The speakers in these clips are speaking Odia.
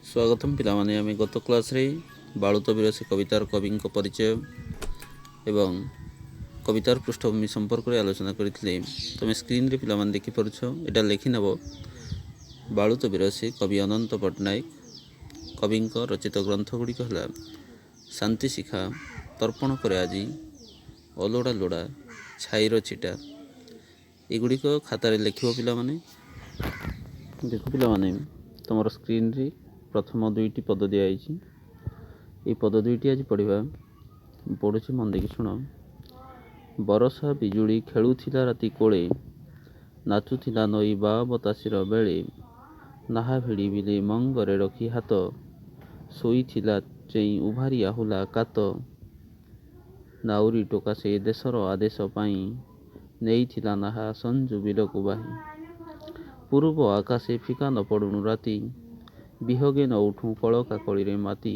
ସ୍ୱାଗତମ ପିଲାମାନେ। ଆମେ ଗତ କ୍ଲାସ୍ରେ ବାଳୁତ ବିରସେ କବିତାର କବିଙ୍କ ପରିଚୟ ଏବଂ କବିତାର ପୃଷ୍ଠଭୂମି ସମ୍ପର୍କରେ ଆଲୋଚନା କରିଥିଲେ। ତୁମେ ସ୍କ୍ରିନ୍ରେ ପିଲାମାନେ ଦେଖିପାରୁଛ, ଏଇଟା ଲେଖିନେବ। ବାଳୁତ ବିରସେ, କବି ଅନନ୍ତ ପଟ୍ଟନାୟକ। କବିଙ୍କ ରଚିତ ଗ୍ରନ୍ଥ ଗୁଡ଼ିକ ହେଲା ଶାନ୍ତି ଶିଖା, ତର୍ପଣ କରେ ଆଜି, ଅଲୋଡ଼ା ଲୋଡ଼ା, ଛାଇର ଛିଟା। ଏଗୁଡ଼ିକ ଖାତାରେ ଲେଖିବ ପିଲାମାନେ। ଦେଖ ପିଲାମାନେ, ତୁମର ସ୍କ୍ରିନ୍ରେ ପ୍ରଥମ ଦୁଇଟି ପଦ ଦିଆଯାଇଛି। ଏଇ ପଦ ଦୁଇଟି ଆଜି ପଢ଼ିବା। ପଢ଼ୁଛି, ମନ ଦେଇକି ଶୁଣ। ବରଷା ବିଜୁଳି ଖେଳୁଥିଲା ରାତି କୋଳେ, ନାଚୁଥିଲା ନଈ ବା ବତାସିର ବେଳେ। ନାହା ଭିଡ଼ି ବିଲେ ମଙ୍ଗରେ ରଖି ହାତ, ଶୋଇଥିଲା ଚେଇଁ ଉଭାରି ଆହୁଲା କାତ। ନାଉରୀ ଟୋକା ସେ ଦେଶର ଆଦେଶ ପାଇଁ, ନେଇଥିଲା ନାହା ସଞ୍ଜୁ ବିଲକୁ ବାହି। ପୂର୍ବ ଆକାଶେ ଫିକା ନ ପଡ଼ୁଣୁ ରାତି, ବିହଗେ ନ ଉଠୁ କଳ କାକଳିରେ ମାତି।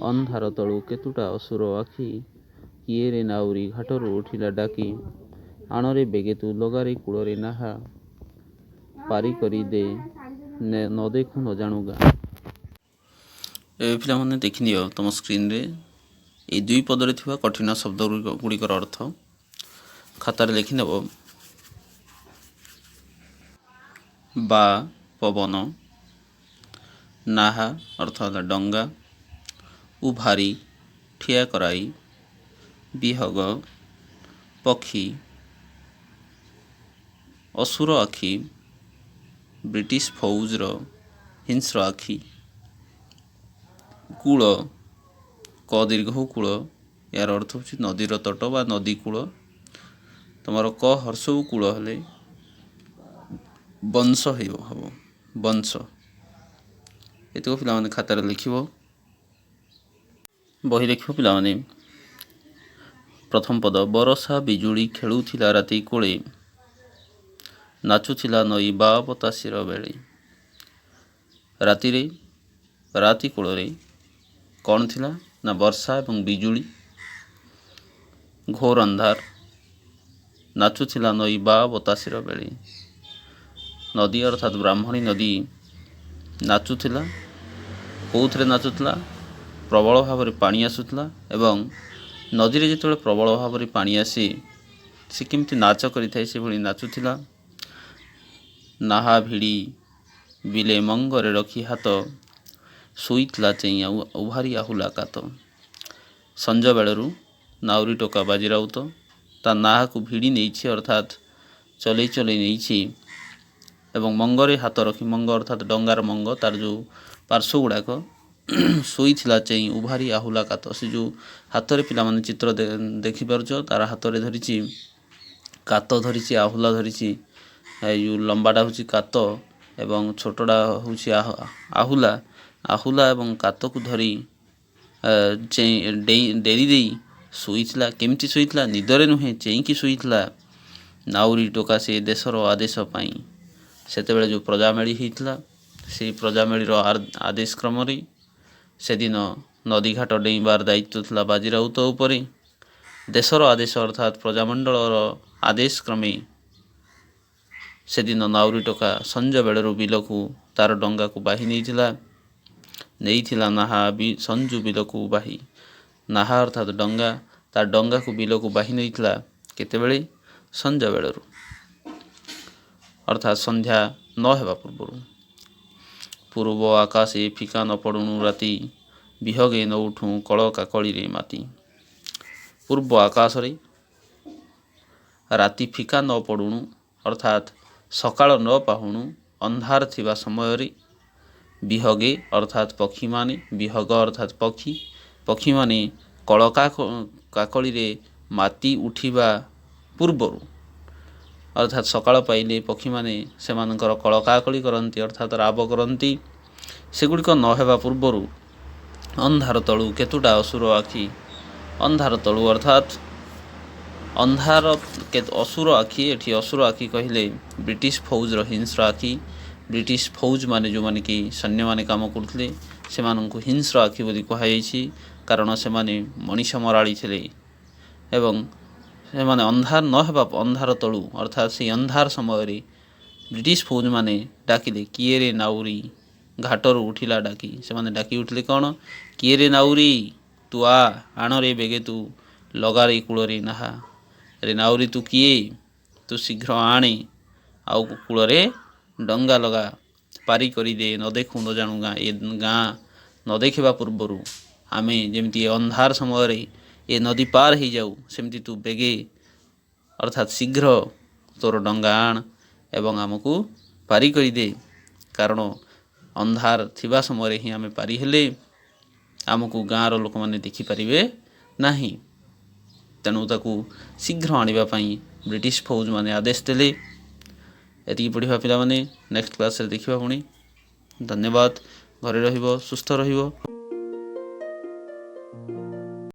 ଅନ୍ଧାର ତଳୁ କେତୁଟା ଅସୁର ଆଖି, କିଏରେ ନାଉରୀ ଘାଟରୁ ଉଠିଲା ଡାକି। ଆଣରେ ବେଗେ ତୁ ଲଗାରେ କୂଳରେ ନାହା, ପାରି କରି ଦେ ନ ଦେଖୁ ନ ଜାଣୁ ଗାଁ। ଏବେ ପିଲାମାନେ ଦେଖିନିଅ, ତୁମ ସ୍କ୍ରିନ୍ରେ ଏଇ ଦୁଇ ପଦରେ ଥିବା କଠିନ ଶବ୍ଦ ଗୁଡ଼ିକର ଅର୍ଥ ଖାତାରେ ଲେଖିନେବ। ବା ପବନ, ନାହା ଅର୍ଥ ହେଲା ଡଙ୍ଗା, ଉଭାରି ଠିଆ କରାଇ, ବିହଗ ପକ୍ଷୀ, ଅସୁର ଆଖି ବ୍ରିଟିଶ ଫୌଜର ହିଂସ୍ର ଆଖି, କୂଳ କ ଦୀର୍ଘ କୂଳ, ଏହାର ଅର୍ଥ ହେଉଛି ନଦୀର ତଟ ବା ନଦୀ କୂଳ। ତୁମର କ ହର୍ଷଉ କୂଳ ହେଲେ ବଂଶ ହେବ ହେବ ବଂଶ। ଏତକ ପିଲାମାନେ ଖାତାରେ ଲେଖିବ। ବହି ଦେଖିବ ପିଲାମାନେ। ପ୍ରଥମ ପଦ, ବରଷା ବିଜୁଳି ଖେଳୁଥିଲା ରାତି କୋଳେ, ନାଚୁଥିଲା ନଈ ବା ବତାସିର ବେଳେ। ରାତିରେ ରାତି କୂଳରେ କ'ଣ ଥିଲା ନା ବର୍ଷା ଏବଂ ବିଜୁଳି, ଘୋର ଅନ୍ଧାର। ନାଚୁଥିଲା ନଈ ବା ବତାସିର ବେଳେ। ନଦୀ ଅର୍ଥାତ୍ ବ୍ରାହ୍ମଣୀ ନଦୀ ନାଚୁଥିଲା। କେଉଁଥିରେ ନାଚୁଥିଲା? ପ୍ରବଳ ଭାବରେ ପାଣି ଆସୁଥିଲା ଏବଂ ନଦୀରେ ଯେତେବେଳେ ପ୍ରବଳ ଭାବରେ ପାଣି ଆସେ, ସେ କେମିତି ନାଚ କରିଥାଏ, ସେଭଳି ନାଚୁଥିଲା। ନାହା ଭିଡ଼ି ବିଲେ ମଙ୍ଗରେ ରଖି ହାତ, ଶୋଇଥିଲା ଚେଇଁ ଆଉ ଉଭାରି ଆହୁଲା କାତ। ସଞ୍ଜ ବେଳରୁ ନାଉରୀ ଟୋକା ବାଜିରାଉତ ତା ନାହାକୁ ଭିଡ଼ି ନେଇଛି, ଅର୍ଥାତ୍ ଚଲେଇ ଚଲେଇ ନେଇଛି ଏବଂ ମଙ୍ଗରେ ହାତ ରଖି, ମଙ୍ଗ ଅର୍ଥାତ୍ ଡଙ୍ଗାର ମଙ୍ଗ, ତାର ଯେଉଁ ପାର୍ଶ୍ୱ ଗୁଡ଼ାକ, ଶୋଇଥିଲା ଚେଇଁ ଉଭାରି ଆହୁଲା କାତ। ସେ ଯେଉଁ ହାତରେ ପିଲାମାନେ ଚିତ୍ର ଦେଖିପାରୁଛ, ତାର ହାତରେ ଧରିଛି କାତ ଧରିଛି, ଆହୁଲା ଧରିଛି। ଏଇ ଯେଉଁ ଲମ୍ବାଟା ହେଉଛି କାତ ଏବଂ ଛୋଟଟା ହେଉଛି ଆହୁଲା। ଆହୁଲା ଏବଂ କାତକୁ ଧରି ଡେରି ଦେଇ ଶୋଇଥିଲା। କେମିତି ଶୋଇଥିଲା? ନିଦରେ ନୁହେଁ, ଚେଇଁକି ଶୋଇଥିଲା। ନାଉରୀ ଟୋକା ସେ ଦେଶର ଆଦେଶ ପାଇଁ, ସେତେବେଳେ ଯେଉଁ ପ୍ରଜାମେଳି ହେଇଥିଲା, ସେଇ ପ୍ରଜାମେଳିର ଆଦେଶ କ୍ରମରେ ସେଦିନ ନଦୀଘାଟ ଡେଇଁବାର ଦାୟିତ୍ୱ ଥିଲା ବାଜିରାଉତ ଉପରେ। ଦେଶର ଆଦେଶ ଅର୍ଥାତ୍ ପ୍ରଜାମଣ୍ଡଳର ଆଦେଶ କ୍ରମେ ସେଦିନ ନାଉରୀ ଟୋକା ସଞ୍ଜ ବେଳରୁ ବିଲକୁ ତାର ଡଙ୍ଗାକୁ ବାହି ନେଇଥିଲା। ନେଇଥିଲା ନାହା ସଞ୍ଜୁ ବିଲକୁ ବାହି। ନାହା ଅର୍ଥାତ୍ ଡଙ୍ଗା, ତା ଡଙ୍ଗାକୁ ବିଲକୁ ବାହି ନେଇଥିଲା। କେତେବେଳେ? ସଞ୍ଜ ବେଳରୁ ଅର୍ଥାତ୍ ସନ୍ଧ୍ୟା ନ ହେବା ପୂର୍ବରୁ। ପୂର୍ବ ଆକାଶେ ଫିକା ନ ପଡ଼ୁଣୁ ରାତି, ବିହଗେ ନ ଉଠୁଁ କଳ କାକଳିରେ ମାତି। ପୂର୍ବ ଆକାଶରେ ରାତି ଫିକା ନ ପଡ଼ୁଣୁ ଅର୍ଥାତ୍ ସକାଳ ନ ପାହୁଣୁ, ଅନ୍ଧାର ଥିବା ସମୟରେ, ବିହଗେ ଅର୍ଥାତ୍ ପକ୍ଷୀମାନେ, ବିହଗ ଅର୍ଥାତ୍ ପକ୍ଷୀ, ପକ୍ଷୀମାନେ କଳକା କାକଳିରେ ମାତି ଉଠିବା ପୂର୍ବରୁ, ଅର୍ଥାତ୍ ସକାଳ ପାଇଲେ ପକ୍ଷୀମାନେ ସେମାନଙ୍କର କଳକାକଳି କରନ୍ତି ଅର୍ଥାତ୍ ରାବ କରନ୍ତି, ସେଗୁଡ଼ିକ ନ ହେବା ପୂର୍ବରୁ ଅନ୍ଧାର ତଳୁ କେତୁଟା ଅସୁର ଆଖି। ଅନ୍ଧାର ତଳୁ ଅର୍ଥାତ୍ ଅନ୍ଧାର, ଅସୁର ଆଖି, ଏଠି ଅସୁର ଆଖି କହିଲେ ବ୍ରିଟିଶ ଫୌଜର ହିଂସ୍ର ଆଖି। ବ୍ରିଟିଶ ଫୌଜ ମାନେ ଯେଉଁମାନେ କି ସୈନ୍ୟମାନେ କାମ କରୁଥିଲେ, ସେମାନଙ୍କୁ ହିଂସ୍ର ଆଖି ବୋଲି କୁହାଯାଇଛି, କାରଣ ସେମାନେ ମଣିଷ ମରାଳି ଥିଲେ। ଏବଂ ସେମାନେ ଅନ୍ଧାର ନ ହେବା, ଅନ୍ଧାର ତଳୁ ଅର୍ଥାତ୍ ସେଇ ଅନ୍ଧାର ସମୟରେ ବ୍ରିଟିଶ ଫୌଜମାନେ ଡାକିଲେ, କିଏରେ ନାଉରୀ ଘାଟରୁ ଉଠିଲା ଡାକି। ସେମାନେ ଡାକି ଉଠିଲେ କ'ଣ? କିଏ ରେ ନାଉରୀ, ତୁ ଆ, ଆଣରେ ବେଗେ ତୁ, ଲଗାରେ କୂଳରେ ନାହା। ରେ ନାଉରୀ, ତୁ କିଏ? ତୁ ଶୀଘ୍ର ଆଣେ ଆଉ କୂଳରେ ଡଙ୍ଗା ଲଗା। ପାରି କରିଦେ ନ ଦେଖୁ ନ ଜାଣୁ ଗାଁ। ଏ ଗାଁ ନ ଦେଖିବା ପୂର୍ବରୁ ଆମେ ଯେମିତି ଏ ଅନ୍ଧାର ସମୟରେ ଏ ନଦୀ ପାର ହେଇଯାଉ, ସେମିତି ତୁ ବେଗେ ଅର୍ଥାତ୍ ଶୀଘ୍ର ତୋର ଡଙ୍ଗା ଆଣ ଏବଂ ଆମକୁ ପାରି କରିଦେ। କାରଣ ଅନ୍ଧାର ଥିବା ସମୟରେ ହିଁ ଆମେ ପାରି ହେଲେ ଆମକୁ ଗାଁର ଲୋକମାନେ ଦେଖିପାରିବେ ନାହିଁ। ତେଣୁ ତାକୁ ଶୀଘ୍ର ଆଣିବା ପାଇଁ ବ୍ରିଟିଶ ଫୌଜମାନେ ଆଦେଶ ଦେଲେ। ଏତିକି ପଢ଼ିବା ପିଲାମାନେ, ନେକ୍ସଟ କ୍ଲାସରେ ଦେଖିବା ପୁଣି। ଧନ୍ୟବାଦ। ଘରେ ରହିବ, ସୁସ୍ଥ ରହିବ।